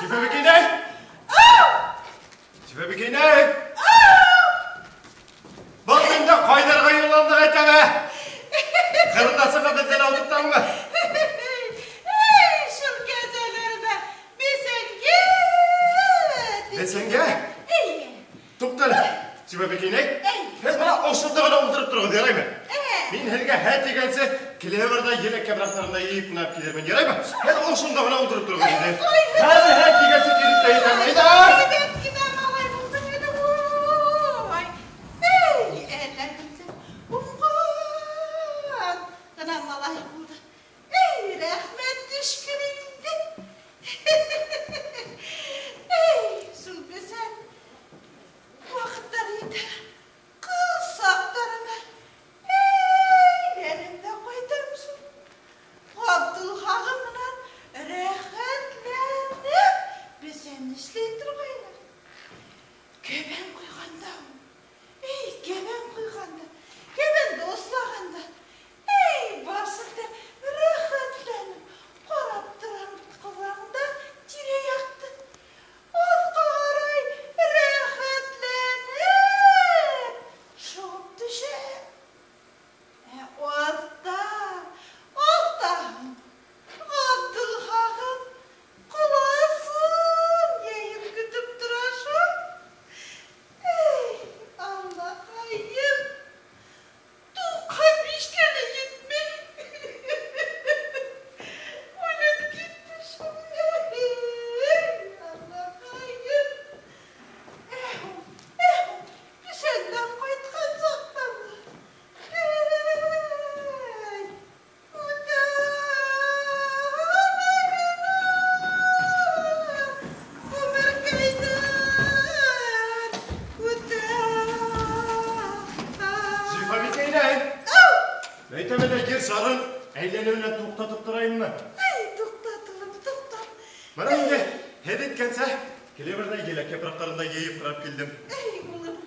Шифабикәйнәй! Шифабикәйнәй! Был көндә ҡайҙарға юлландыҡ әйтәм, ә? Ҡырындасыға беҙҙән алдырттаңмы? Эй, шул кәзәләрҙә бесәнгә! Бесәнгә? Эйе. Туҡта әле, Шифабикәйнәй. Эй. Һеҙ бына ошонда ғына ултырып тороғоҙ, яраймы? Э. Мин һеҙгә һә тигәнсе клеверҙа еләк япраҡтарын да йыйып ҡына килермен, яраймы? Һеҙ ошонда ғына ултырып тороғоҙ инде. Ой, Хәҙер һә тигәнсе килеп тә етәм, әйҙә! Әйбәт кенә малай булдың инде, ой. Эй, әллә кемдең уңған ғына малай булды. Эй, рәхмәт төшкөр инде. Эй, шул бесән ваҡыттар етә. Ҡыҙ саҡтарыма әйләнем дә ҡайтам шул. Ғабдулхағым менән рәхәтләнеп бесән эшләй торғайны. Кәбән ҡуйғанда ул. Эй, кәбән ҡуйғанда, кәбәнде ослағанда, эй, башында рәхәтләнеп ҡарап торам ҡолағында тирә-яҡты. Аҫҡа ҡарай рәхәтләнеп шыуып төшә. Ә аҫта, аҫта Ғабдулхағым ҡоласын йәйеп көтөп тора шул. Эй, Аллаҡайым, 95-кә лә етмәй. Үлеп китте шул. Эй, Аллаҡайым. Эх, эх, бесәндән ҡайтҡан саҡта. Эй, үтә ғүмеркәйҙәр, үтә. Шифабикәйнәй! Ау! Әйтәм әле, ер шарын әйләнеүенән туҡтатып торайыммы? Эй, туҡтат, улым, туҡтат. Бына инде, һеҙ әйткәнсә, клеверҙа еләк япраҡтарын да йыйып ҡарап килдем. Эй, улым,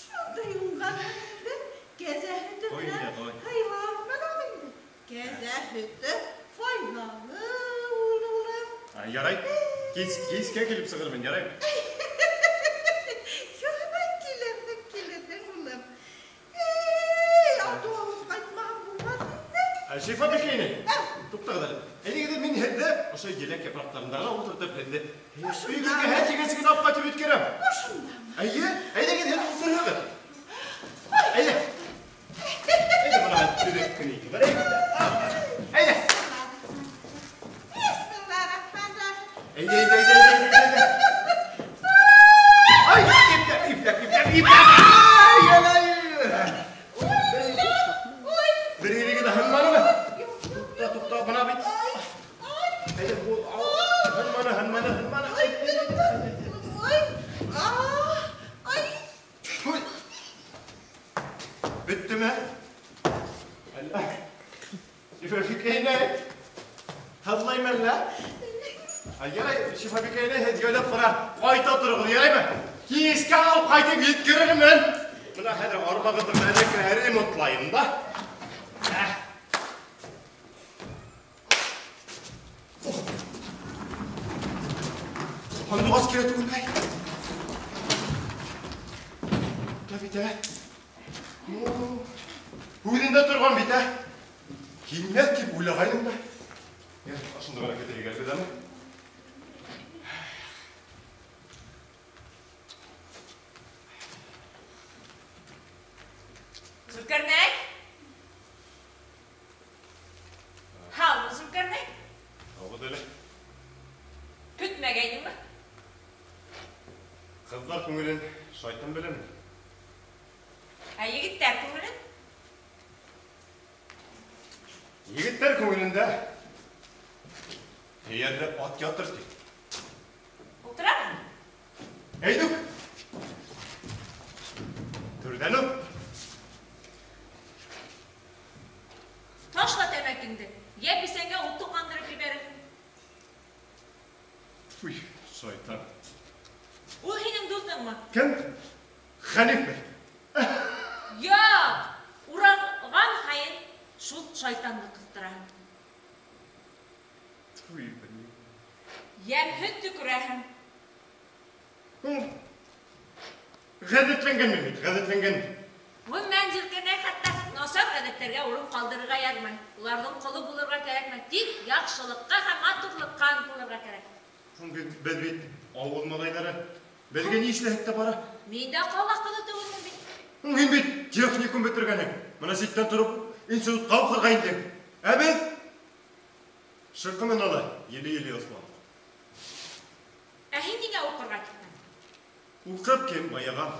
шундай уңған инде, кәзә һөтө Ҡуй менән инде, ҡуй. һыйлармын инде. Кәзә һөтө файҙалы ул, улым. А, ярай, кискә килеп сығырмын, ярай. Ярай, килерһең, килерһең, улым. Эй, атыу алып ҡайтмаған булмаҫ инде. Ә, Шифабикәйнәй, Әү. туҡтағыҙ әле. Әйҙәгеҙ, мин һеҙҙе ошо еләк япраҡтарында ғына ултыртып, һеҙҙе Ошонда. өйгә һә тигәнсе генә алып ҡайтып еткерәм. Ошондамы? Эйе, әйҙәгеҙ, һеҙ ултырығыҙ. Әйҙә. Әйҙә, бына мин төҙөк кенә итеп барайым. Әйҙә. Бисмиллахиррахманиррахим. Әйҙә, әйҙә, әйҙә, әйҙә, әйҙә. Ай, ипләп, ипләп, ипләп, ипләп. Ай, ай, ай. Ой. Бер ереге дә һынманымы? Туҡта, туҡта, бына бит. Әйҙә, бу, ау, һынманы, һынманы, һынманы. Ай, ой, ай. Ой. Бөттөмө? Әллә? Шифабикәйнәй, һыҙлаймы әллә? Ай, ярай, Шифабикәйнәй, һеҙ яйлап ҡына ҡайта тороғоҙ, яраймы? Кискә алып ҡайтып еткерермен. Бына хәҙер арбағыҙҙы мәләкә ремонтлайым да. Һандуғас килә түгелме? Туҡта бит, ә? Үҙендә торған бит, ә? Килмәҫ тип уйлағайным да. Йә, ошонда ғына китергә кәрәк әме? Зөлкәрнәй? Һаумы, Зөлкәрнәй? Һаумы, әле. Көтмәгәйнеңме? Ҡыҙҙар күңелен шайтан беләме? Ә егеттәр күңелен? Егеттәр күңелендә эйәрле ат ятыр ти. Ултырамы? Әйҙүк! Түрҙән үк. Ташла тәмәкеңде, йә бесәнгә ут тоҡандырып ебәрерһең. Уй, шайтан. Ул һинең дуҫыңмы? Кем? Хәнифме? Юҡ, ураған һайын шул шайтанды ҡыҫтыраһың. Туй, блин. Йәмһеҙ төкөрәһең. Ғәҙәтләнгәнмен бит, ғәҙәтләнгән. Ғөмүмән, Зөлҡәрнәй, хатта насар ғәҙәттәргә урын ҡалдырырға ярамай. Уларҙың ҡоло булырға кәрәкмәй, тик яҡшылыҡҡа һәм матурлыҡҡа ынтылырға кәрәк. Беҙ бит ауыл малайҙары. Беҙгә ни эшләһәк тә бара. Мин дә ҡала ҡыҙы түгелмен бит. Һин бит техникум бөтөргәнең. Бына ситтән тороп институтҡа уҡырға индең. Ә беҙ шырҡы ала, еле-еле Осман. Ә һин ниңә уҡырға киттең? Уҡып кем байыған?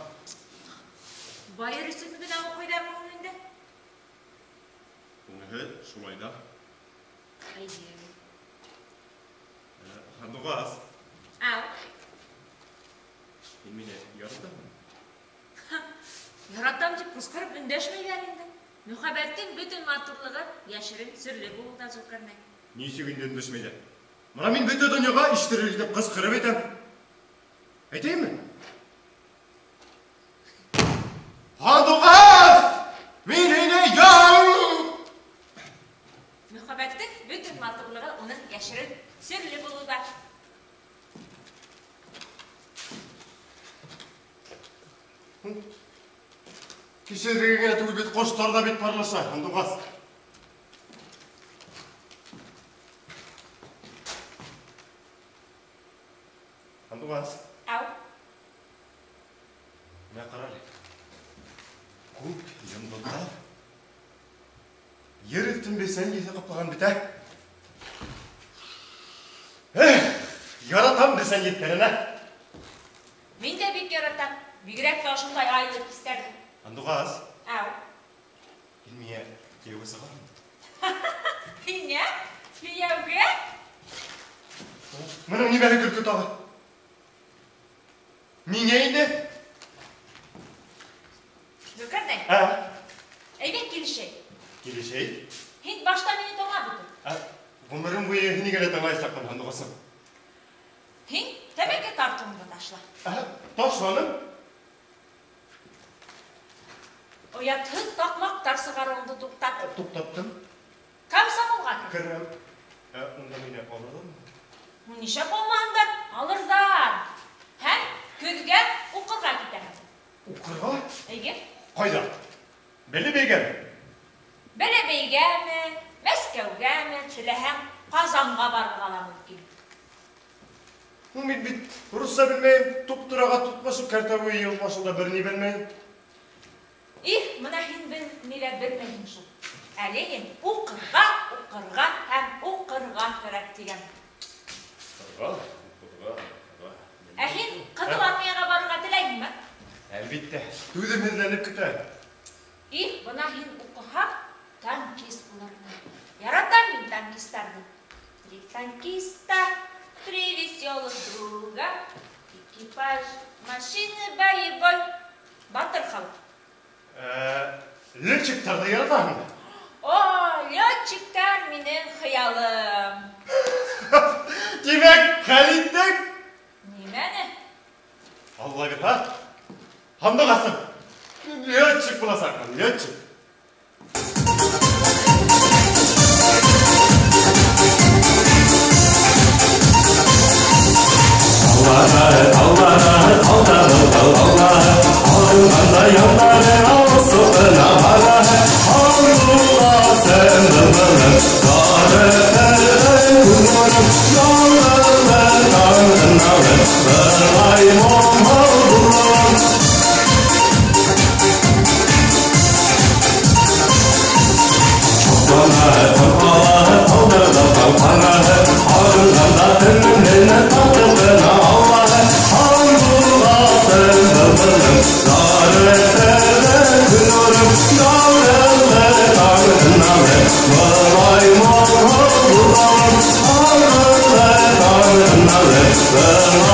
Байыр өсөн генә уҡыйҙармы һуң инде? Уныһы шулай ҙа. Эйе. Һандуғас. Ау. Һин мине яратаһыңмы? Яратам тип ҡысҡырып өндәшмәйҙәр инде. Мөхәббәттең бөтөн матурлығы йәшерен, серле булыуҙа, Зөлҡәрнәй. Нисек инде өндәшмәйҙәр? Бына мин бөтә донъяға ишеттерер итеп ҡысҡырып әйтәм. Әйтәйемме? Һандуғас! Мин һине яратам! Мөхәббәттең бөтөн матурлығы уның йәшерен, серле булыуҙа. Кешеләргә генә түгел бит, ҡоштар ҙа бит парлаша, һандуғас. Һандуғас. Ау. Мә, ҡара әле. Күк йондоҙҙар ер өҫтөн бесән еҫе ҡаплаған бит, ә? Эх, яратам бесән еҫтәрен, ә? Мин дә бик яратам. Бигерәк тә ошондай айлы кистәрҙе. Һандуғас. Ау. Һин миңә кейәүгә сығарһыңмы? Һиңә? Кейәүгә? Бының нимәһе көлкө тағы? Миңә инде? Зөлҡәрнәй. Ә? Әйҙә килешәйек. Килешәйек? Һин башта мине тыңлап бөтөр. Ә, ғүмерем буйы һине генә тыңлаясаҡмын, һандуғасым. Һин тәмәке тартыуыңды ташла. Ә, ташланым. Оятһыҙ таҡмаҡтар сығарыуыңды туҡтат. Туҡтаттым. Комсомолға кер. Керәм. Ә, унда мине алырҙармы? Нишләп алмаһындар? Алырҙар. Һәм көҙгә уҡырға китәһең. Уҡырға? Эйе. Ҡайҙа? Бәләбәйгәме? Бәләбәйгәме, Мәскәүгәме, теләһәң Ҡазанға барырға ла мөмкин. Мин бит русса белмәйем, туп-тураға тотмашып кәртә буйы юл башында бер ни белмәйем. Их, бына һин ни лә белмәйһең шул. Ә Ленин уҡырға, уҡырға һәм уҡырға кәрәк тигән. Уҡырға, уҡырға, уҡырға. Ә һин Ҡыҙыл Армияға барырға теләйһеңме? Әлбиттә, түҙемһеҙләнеп көтәм. Их, бына һин уҡыһаң, танкист булырһың. Яратам мин танкистарҙы. Три танкиста, три веселых друга, экипаж машины боевой. Батыр халыҡ. Летчиктарҙы яратаһыңмы? О, летчиктар минең хыялым. Тимәк, хәл иттек? Нимәне? Алла бирһә, һандуғасым, летчик буласаҡмын, летчик. Bye.